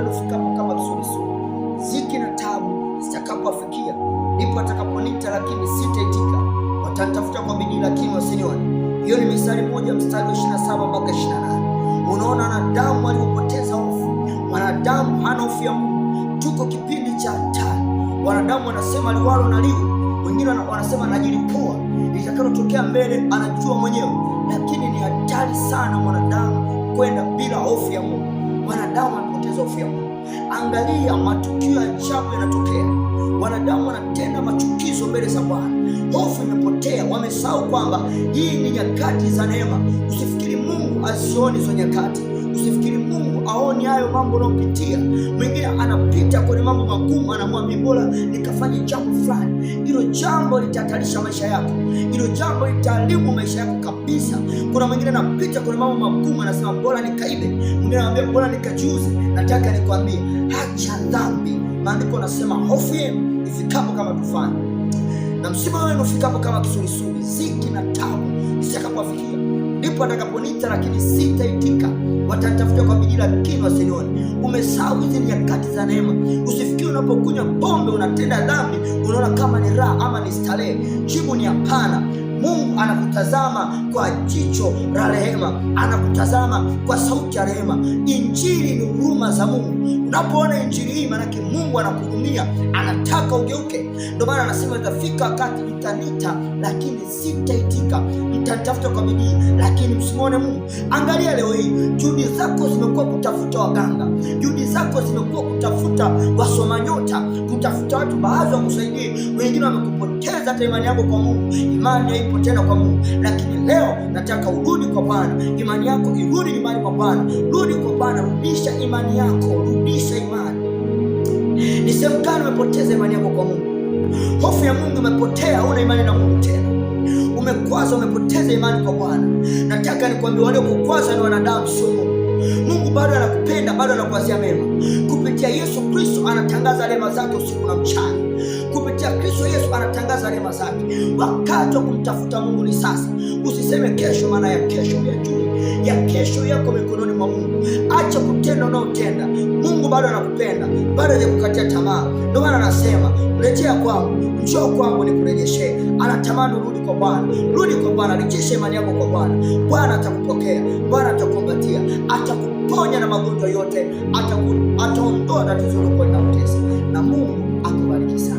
wenu ufikapo kama kisulisuli, ziki na taabu zitakapowafikia, ndipo atakaponiita, lakini sitaitika. Watanitafuta kwa bidii, lakini wasinione. Hiyo ni Mithali 1 mstari wa 27 mpaka 28. Unaona wanadamu waliopoteza hofu. Mwanadamu hana hofu ya Mungu. Tuko kipindi cha hatari. Wanadamu wanasema liwalo na liwe, wengine wanasema najilipua, litakalotokea mbele anajua mwenyewe. Lakini ni hatari sana mwanadamu kwenda bila hofu ya Mungu. Wanadamu wanapoteza hofu ya Mungu. Angalia matukio ya ajabu yanatokea, wanadamu wanatenda machukizo mbele za Bwana. Hofu imepotea, wamesahau kwamba hii ni nyakati za neema. Usifikiri Mungu azioni hizo nyakati, usifikiri Mungu aoni hayo mambo unayopitia. Mwingine anapita kwenye mambo magumu, anamwambia bora nikafanye jambo fulani. Hilo jambo litahatarisha maisha yako, hilo jambo litaharibu maisha yako kabisa. Kuna mwingine anapita kwenye mambo magumu, anasema bora nikaibe. Mwingine anamwambia bora nikajiuze. Nataka nikwambie, acha dhambi. Maandiko anasema hofu yenu ifikapo kama tufani na msiba wenu ufikapo kama kisulisuli, ziki na tabu zitakapowafikia, ndipo atakaponiita, lakini sitaitika. Watanitafuta kwa bidii, lakini wasinione. Umesahau hizi ni nyakati za neema. Usifikiri unapokunywa pombe unatenda dhambi, unaona kama ni raha ama ni starehe. Jibu ni hapana. Mungu anakutazama kwa jicho la rehema, anakutazama kwa sauti ya rehema. Injili ni huruma za Mungu. Unapoona injili hii, maanake Mungu anakuhurumia, anataka ugeuke. Ndio maana anasema itafika wakati mtaniita, lakini sitaitika, mtanitafuta kwa bidii, lakini msimwone Mungu. Angalia leo hii, juhudi zako zimekuwa kutafuta waganga, juhudi zako zimekuwa kutafuta wasoma nyota, kutafuta watu baadhi wakusaidie, wengine wamekupoteza hata imani yako kwa Mungu. Imani haipo tena kwa Mungu, lakini leo nataka urudi kwa Bwana, imani yako irudi nyumbani kwa Bwana. Rudi kwa Bwana, rudisha imani yako, rudisha imani. Ni sehemu gani umepoteza imani yako kwa Mungu? Hofu ya Mungu imepotea, huna imani na Mungu tena, umekwaza, umepoteza imani kwa Bwana. Nataka nikwambie, waliokukwaza ni wanadamu, sio Mungu. Mungu bado anakupenda, bado anakuwazia mema. Kupitia Yesu Kristo anatangaza rehema zake usiku na mchana. Kupitia Kristo Yesu anatangaza rehema zake. Wakati wa kumtafuta Mungu ni sasa. Usiseme kesho, maana ya kesho huyajui. Ya kesho yako mikononi mwa Mungu. Acha kutenda unaotenda. Mungu bado anakupenda, bado hajakukatia tamaa. Ndio maana anasema rejea kwangu, njoo kwangu nikurejeshe. Anatamani urudi kwa Bwana. Rudi kwa Bwana, rejesha imani yako kwa Bwana. Bwana atakupokea, Bwana atakukumbatia, atakuponya na magonjwa yote, ataondoa tatizo lilokuwa linakutesa. Na Mungu akubariki sana.